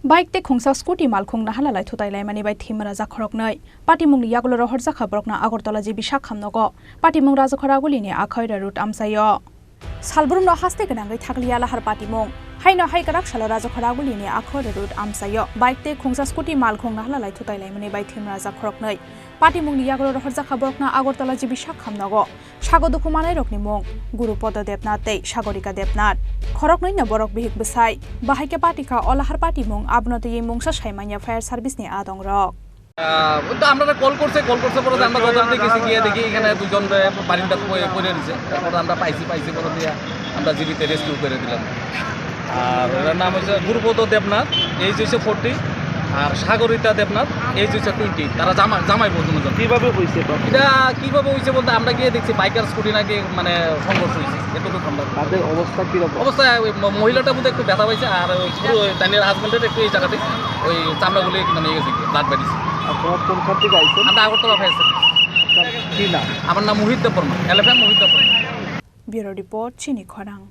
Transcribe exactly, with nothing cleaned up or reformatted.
Bike tei khungsa scooty malkhung naharlalai thutai laimani bai thwimung rajak khoroknwi. Patimungni yagulo rohorjakha borokno Agartala G B Sakham nogo. Patimung Rajakhor Agulini Akhoira Road amchaio. Salbrumno haste gwnangwi thakliya lahar patimung. Haino hai kwrak salo Rajakhor Agulini Akhoira Road amchaio. Bike tei khungsa scooty malkhung naharlalai thutai laimani bai thwimung rajak khoroknwi. Patimungni yagulo rohorjakha borokno Agartala G B Sakham nogo. Sago dukhu manairokni mung, Gurupodo Debnath tei Sagorika Debnath. Khoroknwino borok bihik bwsai. Bahai khe patikha o lahar patimung, abono twiwi mungsa sai manya fire service ni adongrok. আহ, ওই তো আমরা কল করছে, কল করছে পরে আমরা যথারীতি গেছি, গিয়ে দেখি এখানে দুজন বারিন্দাত পড়ে, পড়ে রয়েছে। তারপরে আমরা পাইছি, পাইছি বলে দিয়ে আমরা জিবিতে রেস্কিউ করে দিলাম। আর এটার নাম হচ্ছে গুরুপদ দেবনাথ, এজ হচ্ছে ফোরটি, আর সাগরিতা দেবনাথ, এজ হচ্ছে টোয়েন্টি। তারা জামা-, জামাই বউ দুজন। কিভাবে হয়েছে এটা? এটা কিভাবে হয়েছে বলতে আমরা গিয়ে দেখছি বাইকার স্কুটি নাকি মানে সংঘর্ষ হয়েছে, এতটুকু আমরা। তাদের অবস্থা কিরকম? অবস্থা ওই ম-, মহিলাটা বোধহয় একটু ব্যথা পাইছে, আর ওই পুরো ওই তাইনের হাজবেন্ডের একটু এই জায়গাতে ওই চামড়াগুলি মানে ইয়ে গেছে, ব্লাড বেরিয়েছে। আপনারা কোন খান থেকে আইছেন? আমরা আগরতলা ফায়ার সার্ভিস। আপনার কি নাম? আমার নাম মোহিত দেববর্মা, এলিফ্যান্ট মোহিত Debbarma. Bureau report, Chini Khorang.